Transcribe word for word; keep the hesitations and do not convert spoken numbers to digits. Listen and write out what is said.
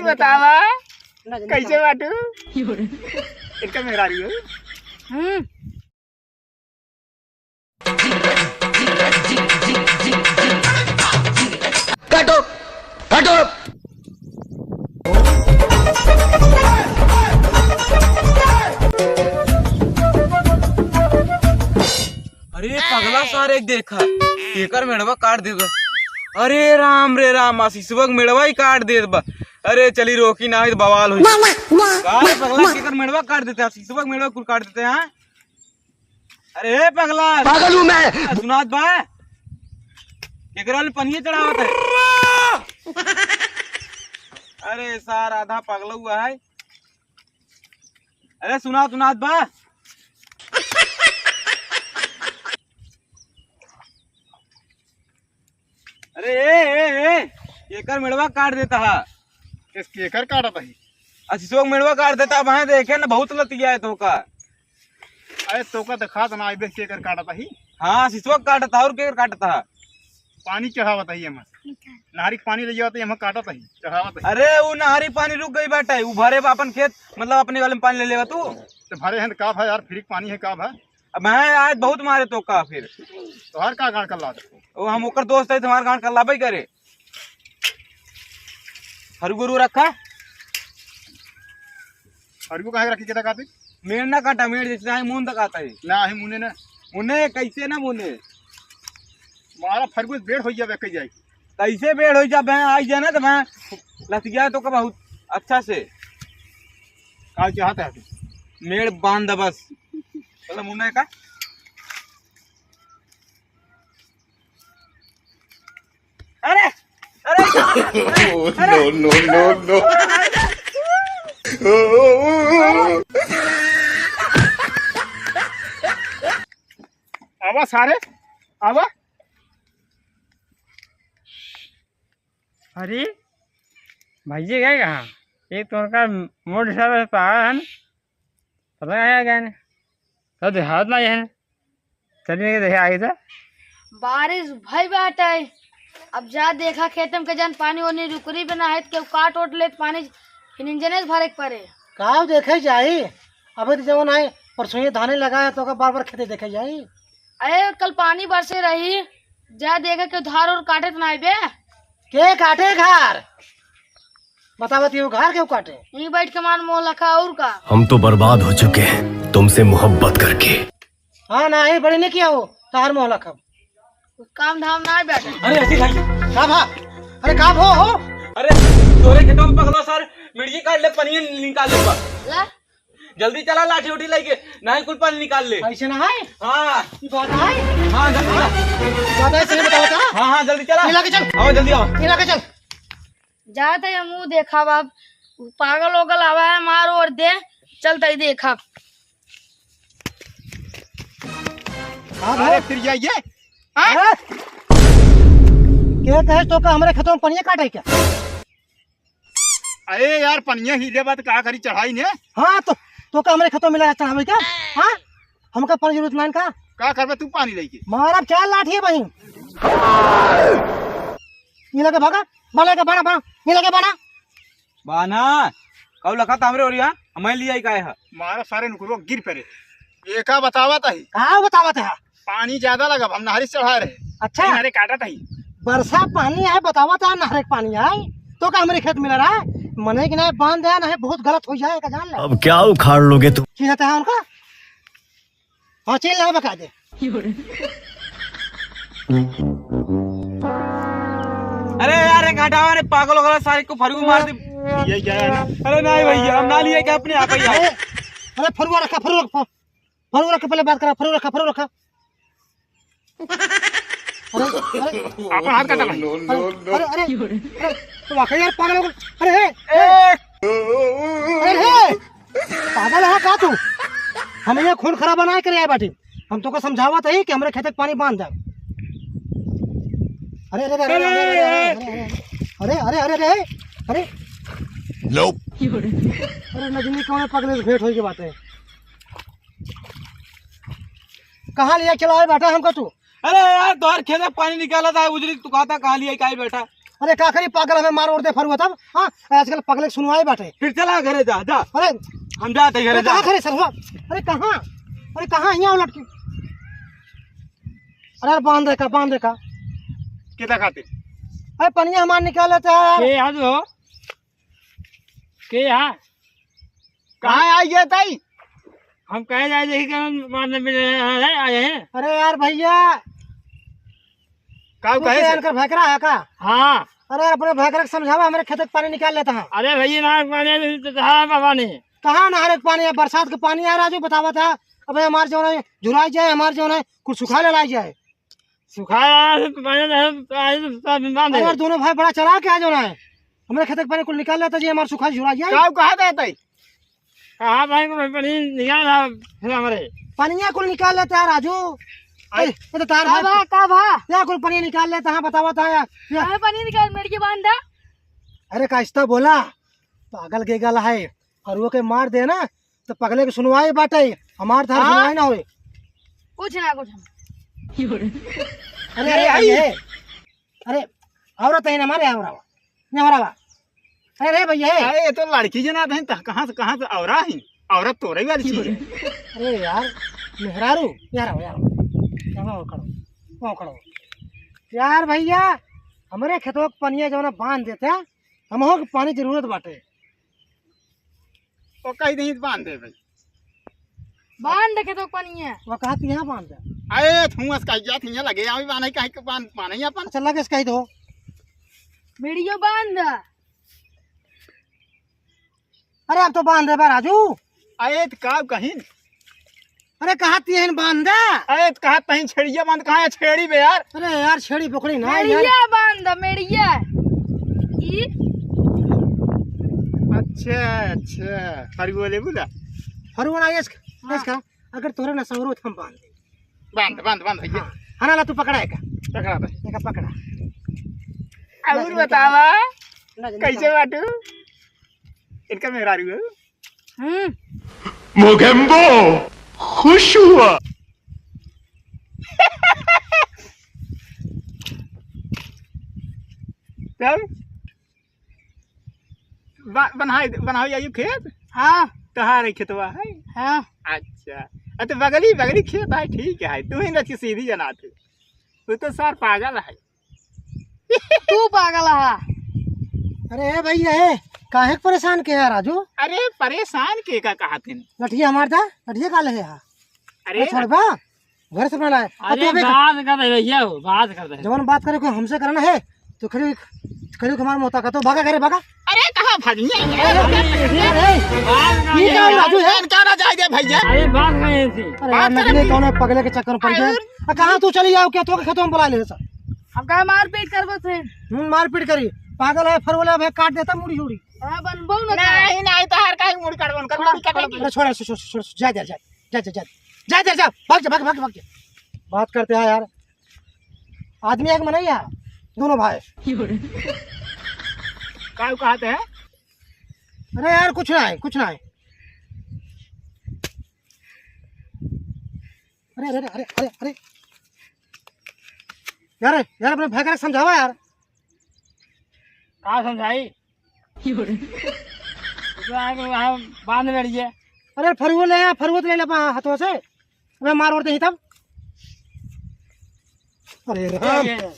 बतावा, कैसे बाटू? इनका मेहरारू हो? हम्म। काटो, काटो। अरे पगला सारे देखा, केकर मेड़वा काट देगा। अरे राम रे राम, आशीषवा के मेड़वा ही काट देत बा। अरे चली रोकी ना, बवाल हो जाई। का रे पगला, केकर मेड़वा काट देते, आशीषवा के मेड़वा कुल काट देते हैं। अरे ए पगला, पागल हूँ मैं। सुनात बा? केकरा ले पनिये चढ़ावत है? अरे सार आधा पगला हुआ है। अरे सुनात, सुनात बा? अरे ए, ए, ए, केकर मेड़वा काट देता हा? केकर काटत ही? आशीषवा के मेड़वा काट देता, भाई देखे ना, बहुत लतिया है तोका। अरे तोका दिखात ना आइबे केकर काटत ही? हाँ, आशीषवा काटत हा, और केकर काटत हा? पानी चढ़ावत ही हम। नहरी के पानी ले जावत ही, हम काटत ही, चढ़ावत ही। अरे उ नहरी पानी रुक गई बाटे, उ भरे बा अपन खेत, मतलब अपने वाले में पानी ले लेवा तू। तो भरे हैं तो का भा यार, फ्री के पानी है का भा? अब मैं आज बहुत मारे तोका फिर। तोहार का गाड़ कर लात? ओ हम ओकर दोस्त है, तुम्हार गाड़ कर लाबे करे। फरगुरु रखा। फरगु काहे रखी के काटे? मेड़ ना काटा, मेड़ जैसे आए मुंह तक आता है। ना, ही मुने ना। मुने कैसे ना मुने? मारा फरगु बेड़ हो जावे कह जाए। कैसे बेड़ हो जा, मैं आई जाना तो मैं लतिया तोका बहुत अच्छा से। का चाहता है तू? मेड़ बांध बस। चलो मुन्ना का। अरे, अरे, अरे, no, no, no, no। आवा सारे, आवा। अरे, भैया गए कहाँ? एक तो उनका मूड सारा पागल है ना, पता नहीं आ गया ने। तो देहात ना है, चलिए देखे आगे था। बारिश भई बाटे, अब जा देखा खेत में के जान पानी ओनी रुकरी बना है, केहू काट ओट लेत पानी, फिर इंजने से भरे के पड़े। का देखे जाई, अबे तो जवन आए परसों ये धाने लगा है, तो ओकर बार बार खेते देखे जाई। अरे कल पानी बरसे रही, जा देखे के धार और काटे तो ना बे। के काटे घर? बतावत ही हो, घर केहू काटे? यहीं बैठ के मार मोह लखा और का? हम तो बर्बाद हो चुके हैं, तुमसे मोहब्बत करके। हाँ ना, ही बड़ी नहीं किया हो, तार मोह लखा। काम धाम ना बैठे। अरे अजीत भाई। का भा? अरे का भो हो? अरे तोरे खेतवा में पगला सार मिर्ची काट ले, पनिया निकाल ले बा। ला। जल्दी चला लाठी उठी लेके, नहीं कुल पानी निकाल ले। ऐसे ना है? हाँ। ये बात है? हाँ, जल्दी चला। बात है, सही बताओ तो। हाँ, हाँ, जल्दी चला। ये लाके चल। आओ, जल्दी आओ। ये लाके चल। जात है मुँह देखा बाप, पागल ओगल आवा है, मार ओर दे, चलता ही देखा। हाँ भाई। अरे फिर ये, ये? हाँ? अरे! के कहे तो का हमरे खेतों में पनिया काटे क्या? अरे यार, पनिया हिले बात का करी, चढ़ाई ने। हाँ, तो, तो का हमरे खेतों मिला चढ़ावे क्या? हाँ? हमका पानी जरूरत नहीं का? का करबे तू पानी लेके? मारब क्या लाठी है बहिन? ये लगे भागा, बाना के बाना, बाना, ये लगे बाना। बाना, कऊ लखा त हमरे ओरिया, हमें लिया ही काहे है? मारा सारे नुकरो गिर पड़े। ये का बतावत है? का बतावत है? पानी ज्यादा लगा, हम नहरी से चढ़ा रहे। अच्छा। नहीं, नहरे काटत ही। बरसा पानी है, बतावत है, नहरे के पानी है। तो का हमरे खेत मिला रहा? मने कि ना बांध है, ना है, बहुत गलत हो जाए, का जान ले। अब क्या उखाड़ लोगे तुम? चिन्हत है उनका? हाँ, चल ना बका दे। अरे यार, एक हटाओ, अरे पागल हो गया, सारे को फरू मार दे। ये क्या है? अरे नहीं भैया, हम ना लिए क्या अपने आप ही आए। अरे, अरे फरुआ रखा, फरुआ रखा। फरू रख, पहले बात करा, फरू रखा, फरू रखा। अरे, अरे, आपन हाथ काटा भाई। अरे, अरे, अरे, अरे, तो वाकई यार पागल हो गए। अरे, ए, ए, अरे, हे, पागल है का तू? हम ये खून खराबा ना करे आए बाटी। हम तोका समझावत है कि हमरे खेते के पानी बांध दे। अरे, अरे, अरे, अरे, अरे, अरे, अरे, अरे, अरे, अरे, अरे, अरे, अरे, अरे, न जानी कौन पगले से भेंट होई के बात है। कहाँ लिया चला है बेटा हमको तू? अरे यार, तोहर खेत में पानी निकाला था, उजरी तू कहता कहाँ लिया, काहे बैठा? अरे का करी, पागल हमें मार ओर दे फरुआ तब। हाँ, आजकल पगले के सुनवाई बाटे। फिर चला घरे जा, जा। अरे हम जाते घरे अरे जा। कहाँ खड़े सरवा? अरे कहाँ? अरे कहाँ हियाँ उलट के? अरे यार बांध दे का, बांध दे का। कितना खाते? अरे पनिया हमार निकाल लेते हैं यार। के यहाँ जो? के यहाँ? कहाँ आई गया ताई? हम कहे जाए देखी कि हम मारने मिले हैं, आए हैं। अरे यार भैया, का तू कहे के से? इनकर भैकरा है का? हाँ। अरे यार, अपने भैकरा के समझावा, हमारे खेत के पानी निकाल लेता है। अरे भैया, नहर के पानी तो कहाँ है बाबा ने? कहाँ नहर के पानी है? बरसात के पानी आ रहा जो बतावा था। अबे हमार जो है झुराई जाए, हमार जो है कुछ सुखा ले लाई जाए। सुखा रहा है तो पानी नहीं है, तो आए तो सब बांध अरे है। यार, दोनों भाई बड़ा चला क्या जो है, हमारे खेत के पानी कुल निकाल लेता जी, हमार सुखा झुरा जाए। का कहा था ताई? कहाँ भाई को पानी निकाल रहा है हमारे। पनिया कुल निकाल लेता है राजू। आई। ए, ये तो तार का भाई। भा, का भा? या कुल पनिया निकाल लेता है, बतावा था या, या। काहे पनिया निकाल मेड़ के बांध दा? अरे का इस्ता बोला, पागल के गल है, फरुआ के मार दे ना, तो पगले के सुनवाई बाटे, हमार थार हाँ? सुनवाई ना होए। कुछ ना, कुछ ना। अरे, अरे, अरे, आई। अरे, अरे, औरत है ना हमारे, औरत। नहीं, औरत। अरे, रे भैया, ए। अरे, ये तो लड़की जना है, त कहाँ से, कहाँ से औरा है? औरत तो रही वाली चीज है। अरे यार, मेहरारू, यार आओ, यार आओ। यहाँ आओ, खड़ो, वहाँ खड़ो। यार भैया, हमरे खेतवा के पनिया जौन बांध देते, हमहू के पानी जरूरत बाटे। वो कही नहीं बांध दे भाई। बांध दे खेतवा के पनिया। वो कहत यहाँ बांध दे। अरे, तू अस कही जात, यहाँ लगे, यहाँ भी बांध है, कहीं के बांध, बांध है अपन। अच्छा, लगे से कही दो। मेड़ियो बांध दे। अरे, अब तो बांध दे बा राजू। अरे, तो का कहीं? अरे, कहा तिहन बांध दे। अरे, तो कहा तहीं छेड़िया बांध, कहाँ है छेड़ी बे यार? अरे यार, छेड़ी पकड़ी ना यार। मेड़िया बांध दे, मेड़िया। ई? अच्छा, अच्छा। फरुआ लेबू ला? फरुआ ना, इसका, हाँ। इसका। अगर तोरे ना सवरो, तो हम बांध दे। बांध, बांध, बांध भैया। हाँ, हाँ, ना, ना, तू पकड़ा है का? पकड़ा दे। एका पकड़ा। और ना, बतावा, ना, ना, कैसे ना। बाटू? इनका मेहरारू है? हम्म। मोगेम्बो खुश हुआ। तब बा-, बनाई, बनाई आयु खेत? हाँ। तोहार ही खेतवा है? हाँ। अच्छा। अ, तो बगली, बगली खेत है, ठीक है। तू ही रची सीधी जना तू। तू तो सार पागल है। तू पागल है। अरे ए भैया, ए, काहे के परेशान के है राजू? अरे परेशान के का कहा थे? लठिया हमार दा, लठिया का ले है? अरे अरे छोड़ बा, घर से बना है। अरे तू अबे बात कर रहे भैया, हो बात कर रहे। जवन बात करे को हमसे करना है, तो खड़ी, खड़ी हमार मोता का तो भागा घरे भागा। अरे कहाँ भागी? अरे, अरे, अरे, बात ना ये क्या है। राजू है? क्या ना जाए दे भैया? अरे बात नहीं थी। अरे यार, बात नकली करनी। कौन है, पगले के चक्कर में पड़ गया। और? आ, कहाँ तू चली जाओ, क्या तो खेतों में बुला ले सब? हम कहा मारपीट करबो से। हम्म, मारपीट करी। पागल है, फरवला भाई काट देता मुड़ी उड़ी। हाँ, बनबो ना। नहीं, नहीं, तो हर काहे मुड़ी काट बन कर, मुड़ी काट बन। अरे छोड़, छोड़, छोड़, छोड़, जा, जा, जा, जा, जा, जा, जा, जा, जा, भाग जा, भाग, भाग, भाग जा। बात करते हैं यार, आदमी एक मनई है, दोनों भाई। का कहते हैं? अरे यार, कुछ ना है, कुछ ना है। अरे, अरे, अरे, अरे, अरे। यार, यार, अपने भाई का समझावा यार। का समझाई? तो आके वहाँ बांध बैठ गया। अरे, फरुआ ले आ, फरुआ तो ले ले अपना हाथों से। अबे मार और दे तब। अरे राम। ये, ये, ये।